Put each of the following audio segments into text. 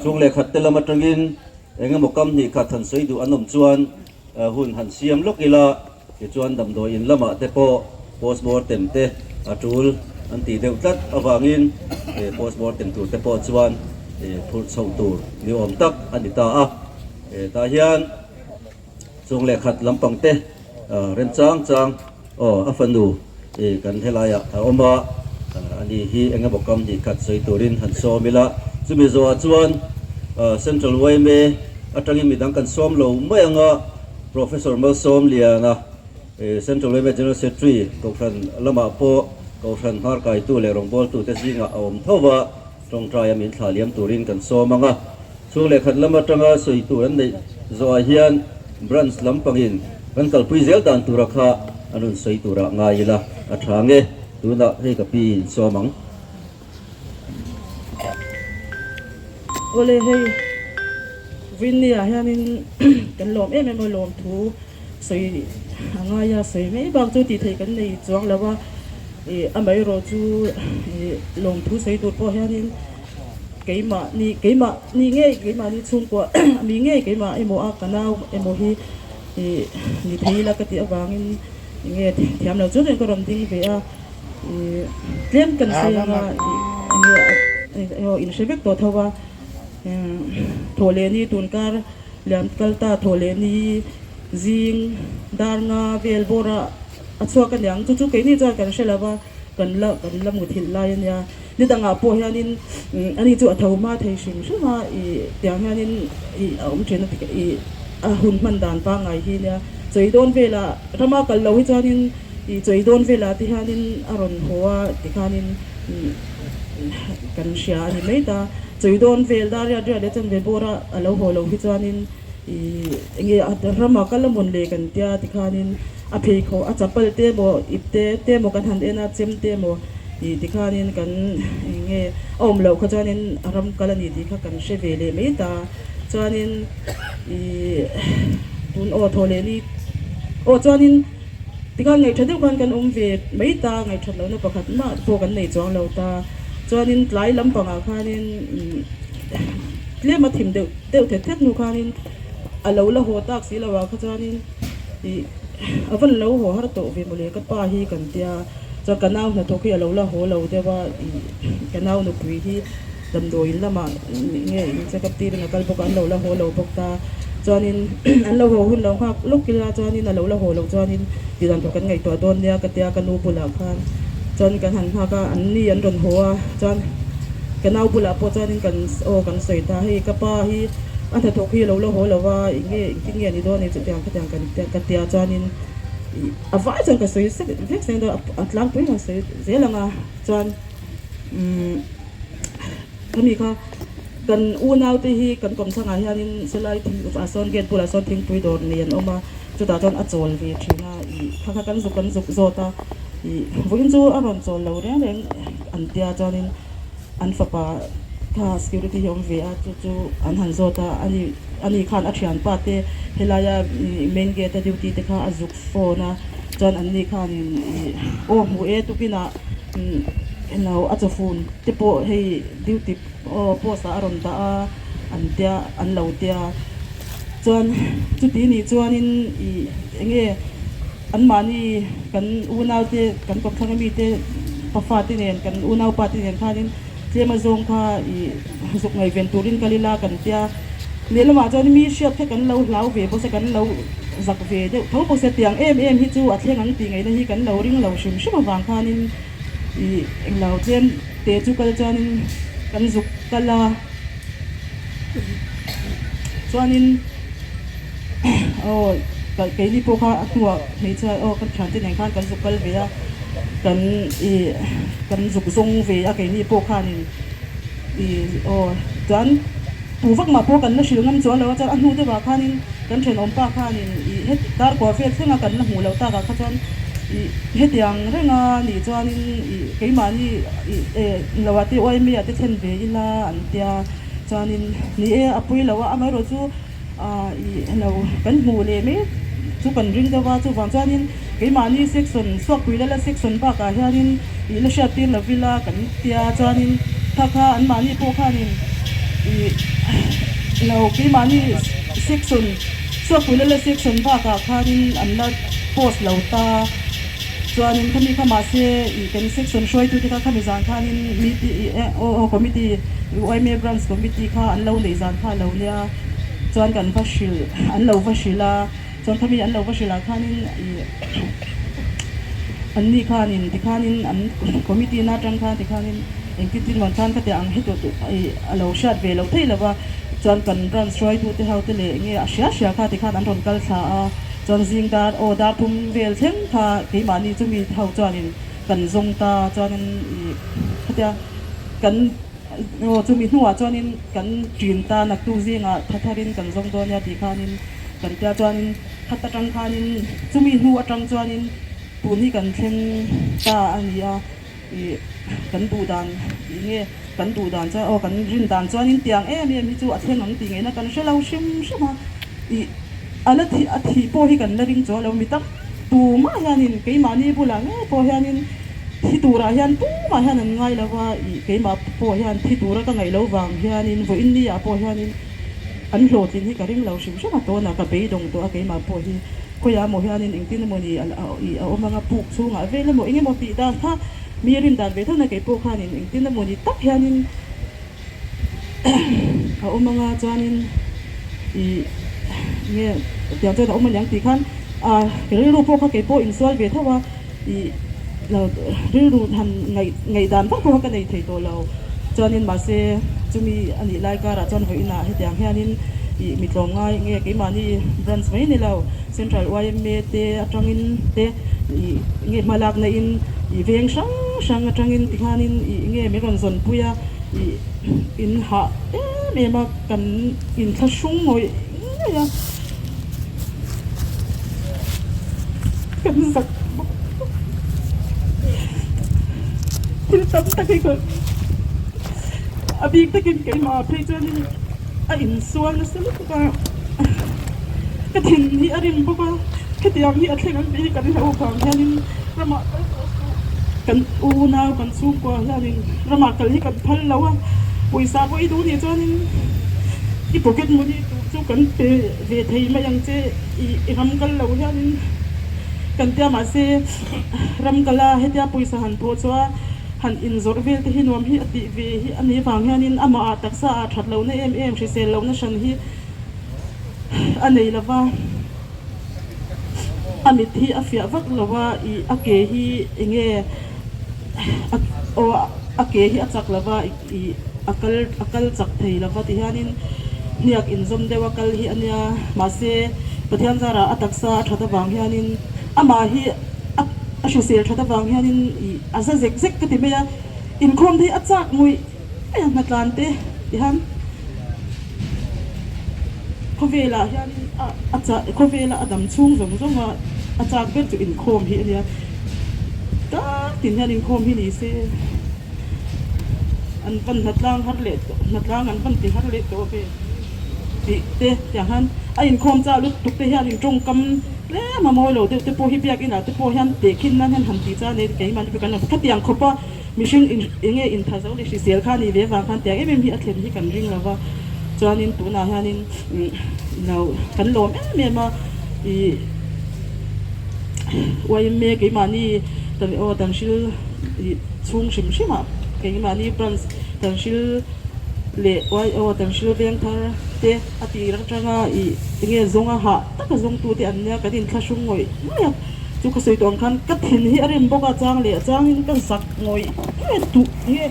Chhung leh khat te lam atangin eng emaw kam hnih khat han sawi duh an awm chuan hun han siam lawk ila, tichuan damdawi in lamah te pawh postmortem te a tul an tih deuh tlat avangin postmortem tur te pawh chuan phurh chhoh tur ni awm tak a ni ta a. Tah hian Chung leh khat lampang te remchang chang aw a fanu i kan helaiah a awm a, ani hi eng emaw kam hnih khat sawi turin han sawm ila, chumi zawhah chuan Central yma atangin midang kan sawm lo mai anga Professor Malsawmliana Central yma General Secretary Kohhran lamah pawh Kohhran hmarkaitu leh rawngbawltute zingah a awm tho va, Tawngtaia min thlah liam turin kan sawm ang a, chhung leh khat lam atanga sawi tur an neih zawhah hian branch lampangin kan kalpui zel dan tura kha an rawn sawi turah ngai ila a tha nge tunah hei ka pi in sawm ang. Awle hei Vinny ah hianin kan lawm em em a lawmthu sawi a ngai a, sawi mai bak chu tih theih kan nei chuang lo a, ih amaherawh chu ih lawmthu sawi tur pawh hianin keimah ni keimah ni ngei keimah ni chhungkua mi ngei keimah emaw a ka nau emaw hi ih ni thei ila ka tih avangin eng nge thiam lo chu chuan ka rawn ding ve a, ih tlem kan sawi anga ih eng nge aw inhre vek tawh tho a, thawh leh ni tunkar. Lian kal ta thaw leh ni zing dar nga vel bawr a a chhuak a niang chu chu keini chuan kan hre lo va kan la kan la muthilh lai a nia ni dangah pawh hianin ani chu a tho hma thei hrim hrim a ih tiang hianin ih a awm thin a ih a hun hman dan pangngai hi nia chawi dawn velah rama kal lo hi chuanin ih chawi dawn velah te hianin a rawn haw a tikhanin kan hria a ni mai ta. Chawi dawn vel dar riat riat leh chuan ve bawr a a lo haw lo hi chuanin ih enge a ramah kal a mawn le kan tia tikhanin a pheikhawh a chapal te emaw ip te te emaw kan han en a chem te emaw ih tikhanin kan enge a awm loh kha chuanin a ram kal a ni tih kha kan hre ve leh mai ta chuanin ih tun aw thaw leh ni aw chuanin Tikhan ngaihṭha deuh khan kan awm ve mai ta, ngaihṭhat lohna pakhat mah pawh kan nei chuang lo ta. Chuanin tlai lampangah khanin tlem a thim deuh deuh thet thet hnu khanin a lo la haw tak si lo ah kha chuanin ih a van lo haw har tawh ve mawle ka pa hi kan tia, chuan ka nau hnathawk hi a lo la haw lo deuh a, ih ka nau nupui hi damdawiin lamah nge in check up tirin a kal bawk a, an lo la haw lo bawk ta. Chuanin an lo haw hun lo nghak lawk ila chuanin a lo la haw loh chuanin tih dan tur kan ngaihtuah dawn nia ka tia ka nu bulah khan chuan kan han nghak a, an ni an rawn haw a, chuan ka nau bulah pawh chuanin kan aw kan sawi ta hei ka pa hi a hnathawk hi a lo la haw lo a, eng nge engtin nge a ni dawn ni chutiang khatiang kan ka tia chuanin ih a vai chuan ka sawi sek vek seng dawn a tlangpui han sawi zel ang a chuan umm. Khami kha kan unaute hi kan kawmchhangah hianin silai thing ah sawn gate bulah sawn thingpui dawr nei an awm a, chutah chuan a chawl ve thin a, ih kha kha kan zuk kan zuk zawt a, ih vawiin chu a rawn chawl lo reng reng an tia chuanin an fapa kha security hi a awm ve a, chu chu an han zawt a, ani ani khan a thianpa te helaia main gate a duty te kha a zuk phone a, chuan anni khanin ih aw hmu e tukinah englo a chawfun. Te pawh hei duty aw post ah a rawn dah a an tia an lo tia chuan chuti nih chuanin ih eng nge anmahni kan unau te kan kawmthlang ami te pafa te nen kan unau pa te nen khanin tlem a zawng kha ih zuk ngaihven turin kal ila kan tia lehlamah chuan mi hriat kha kan lo hlau ve bawk se kan lo zak ve deuh tho bawk se tiang em em hi chu a thleng ang tih ngaihna hi kan lo ring lo hrim hrim avang khanin. Ih englo tlem te chu kal chuanin kan zuk kal a, chuanin aw keini pawh kha a hnuah hmeichhia aw ka thiante nen khan kan zuk kal ve a, kan ih kan zuk zawng ve a keini pawh khanin ih aw chuan tu vak mah pawh kan la hrilh ngam chuan lo a chuan a hnu deuhah khanin Kan thenawm pa khanin ih heti darkua vel thlenga kan la hmuh loh takah kha chuan ih hetiang renga nih chuanin ih keimahni ih eh loah te uaimei ah te thlen ve ila an tia chuanin ni e a pui lo a amaherawh chu ah ih lo kan hmuh leh mai chu kan ring deuh a chuvang chuanin keimahni section suakpui lala section bakah hianin ih la hriat tir lo ila kan tia chuanin kha kha anmahni pawh khanin ih. lo keimahni section Suakpuilala section bakah khanin an la post lo ta chuanin khami kha mahse ih kan section hruaitute kha khami zan khanin meeting ih aw aw committee yma branch committee kha an lo neih zan kha a lo nia chuan kan va hrilh an lo va hrilh a. Chuan khami an lo va hrilh ah khanin ih an ni khanin tikhanin an committee na atang khan tikhanin engtin tin rawn khan khatiang ang heti ih a lo hriat ve loh theih lova chuan kan branch hruaitu te ho te leh enge a hria hria kha tikhan an rawn kal thla a chuan zing dar aw dar thum vel thleng kha keimahni chumi ho chuanin kan zawng ta chuanin ih khatia kan Aw chumi hnuah chuanin kan ṭin ta naktuk zingah tha tharin kan zawng dawn nia tih khanin kan tia chuanin khat atang khanin chumi hnu atang chuanin tun hi kan thleng ta a ni a, ih kan duh dan tih nge kan duh dan chuan aw kan rin dan chuanin tiang em em hi chu a thleng ang tih ngeina kan hre lo hrim hrim a, ih a la thih a thih pawh hi kan la ring chuang lo mi tak tumah hianin keimahni bulah ngei pawh hianin. Thi turah hian tumah hian an ngai lo va, ih keimah pawh hian thi tura ka ngaih loh vang hianin vawiin ni ah pawh hianin an hlawhtlin hi ka ring lo hrim hrim a, tawnah ka beidawng tawh a keimah pawh hi khawiah emaw hianin engtin emaw ni ih a awm anga puk chhungah vel emaw eng emaw tih dan kha mi rin dan ve tho na keipawh khanin engtin emaw ni tak hianin a awm anga chuanin ih nge tiang chuan a awm aniang tih khan ah rilru pawh kha keipawh insual ve tho a. Ih lo rilru han ngaih ngaihdan vak pawh ka nei thei tawh lo. Chuanin mahse chumi a nih lai karah chuan vawiinah hetiang hianin ih mi tlawmngai nge keimahni branch mai ni lo Central yma te atangin te ih nge hma lakna in ih veng hrang hrang atangin tikhanin ih nge min rawn zawnpui a ih in hah em em a kan inthlahrung ngawih ngawih a. Kan zak bawk thil tam tak hi ka a bik takin keimah ah phei chuanin a insual nasa lutuk a ka thin hi a rim bawk a hetiang hi a thleng ang tih hi kan hlauh vang hianin ramah kal tawh suh kan unau kan chhungkua hianin ramah kal hi kan phal lo a pawisa pawh i duh nih chuanin i pocket money tur chu kan pe ve thei mai ang che i ram kal lo hianin kan tia mahse ram kala hetia pawisa han thawh chu a han inzawrh vel te hi nuam hi a tih ve hi a nih vang hianin amah ah taksa ah that lohna em em hrisel lohna hran hi a nei lova a mit hi a fiah vak lo a ih a ke hi enge a aw a ke hi a chak lova Ih a kal a kal chak thei lova ti hianin hniak inzawm deuh a kal hi a nia. Mahse, Pathian zarah a taksa a that avang hianin amah hi a a hrisel that avang hianin ih a za zek zek ka ti mai a. Inkhawm te hi a chak ngawih mai a hnatlan te ti hian khawvelah hianin a a chah khawvela a dam chhung zawng zawng a a chak ber chu inkhawm hi a nia. Tlangtin hian inkhawm hi ni se. An van hnatlang har leh tawh hnatlang an van ti har leh tawh ve tih te tiang hian a inkhawm chah lutuk te hian in tawngkam tlem a mawi lo deuh te pawh hi biakinah te pawh hian tehkhin nan hian han ti cha nei keimah te pawh kan lo khatiang khawp a mihring in enge intha zo leh hrisel kha a nih ve avang khan tiang em em hi a thlen hi kan ring lo va chuanin tunah hianin lo kan lawm em em a ih yma keimahni aw tanhril ih. Chhung hrim hrim ah keimahni branch Tanhril leh YO Tanhril Vengthar te a tir atanga ih enge zawnga hah taka zawngtu te an nia kan inthlahrung ngawih ngawih a, chu ka sawi tawh ang khan ka thin hi a rim bawk a chang leh changin ka zak ngawih ngawih a duh nge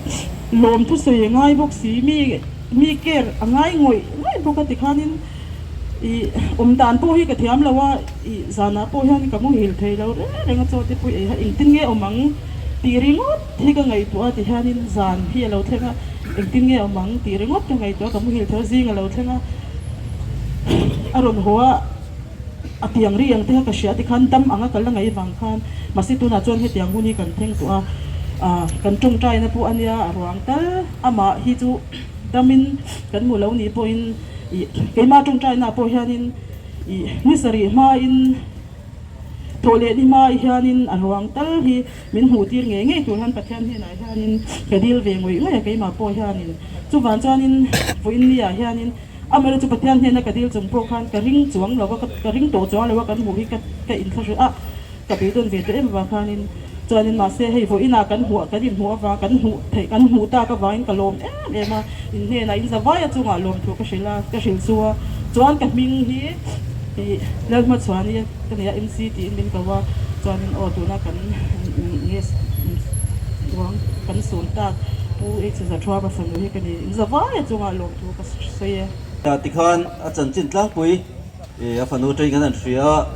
lawm thusawi a ngai bawk si mi mi care a ngai ngawih ngawih bawk a tikhanin ih awm dan pawh hi ka thiam lo a ih zanah pawh hian ka muhil thei lo reng reng a chaw te pawh ei engtin nge awm ang. Tih ringawt hi ka ngaihtuah a ti hianin zan hi a lo thleng a, engtin nge awm ang tih ringawt ka ngaihtuah a, ka muhil tho zing a lo thleng a, a rawn haw a, a tiang ri ang te kha ka hria ti khan dam anga ka la ngaih vang khan mahse tunah chuan hetiang hun hi kan thleng tawh a, ah kan tawngtaina pawh a nia a ruang tal amah hi chu damin kan hmu lo nih pawhin ih keimah tawngtaina pawh hianin ih ni sarih hmain. Thawh leh ni hmai hianin a ruang tal hi min hmuh tir ngei ngei tur hian Pathian hnenah hianin ka dil ve ngawih ngawih a keimah pawh hianin. Chuvang chuanin vawiin ni ah hianin Amaherawhchu chu Pathian hnena ka dil chung pawh khan ka ring chuang lo a, ka ring tawh chuang lo a, kan hmuh hi ka ka inthlahreh a, ka beidawn ve tawh em avang khanin chuanin mahse hei vawiinah kan hmuh kan inhmuh avang kan hmuh theih kan hmuh tak avangin ka lawm em em a, in hnenah in zavaia chungah lawmthu ka hrilh a, ka hrilh chu a, chuan ka hming hi ih Lalhmachhuani ka nei a MC tiin min ko a, chuanin aw tuna kan nge ruang kan sun tak Pu H Zathuama fanu hi ka ni, in zavaia chungah lawmthu ka sawi e. Tikhan a chanchin tlangpui a fanu atangin kan han hria a,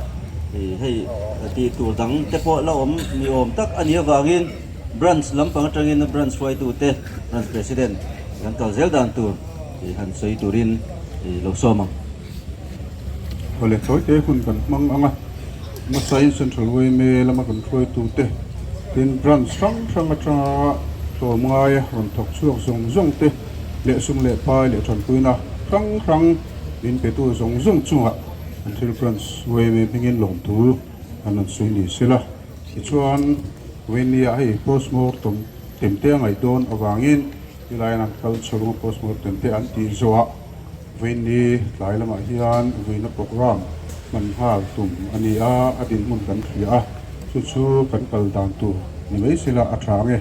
hei tih tur dang te pawh la awm ni awm tak a nih avangin branch lampang atangin branch hruaitute branch president kan kal zel dan tur han sawi turin lo sawm ang. Awle tawite hun kan hmang ang a, hmasain Central yma lama kan hruaitute tin branch hrang hrang atanga tlawmngaia rawn thawk chhuak zawng zawng te leh sum leh pai leh tanpuina hrang hrang min petu zawng zawng chungah an thil branch yma hmingin lawmthu an rawn sawi ni sela. Tichuan yma ah hei postmortem temte a ngaih dawn avangin tilaiin an kal chho anga postmortem te an tih zawhah Vawiinni tlai lamah hian vuina programme hman nghal tum a ni a, a dinhmun kan hria a, chu chu kan kal dan tur ni mai sela a tha ang e.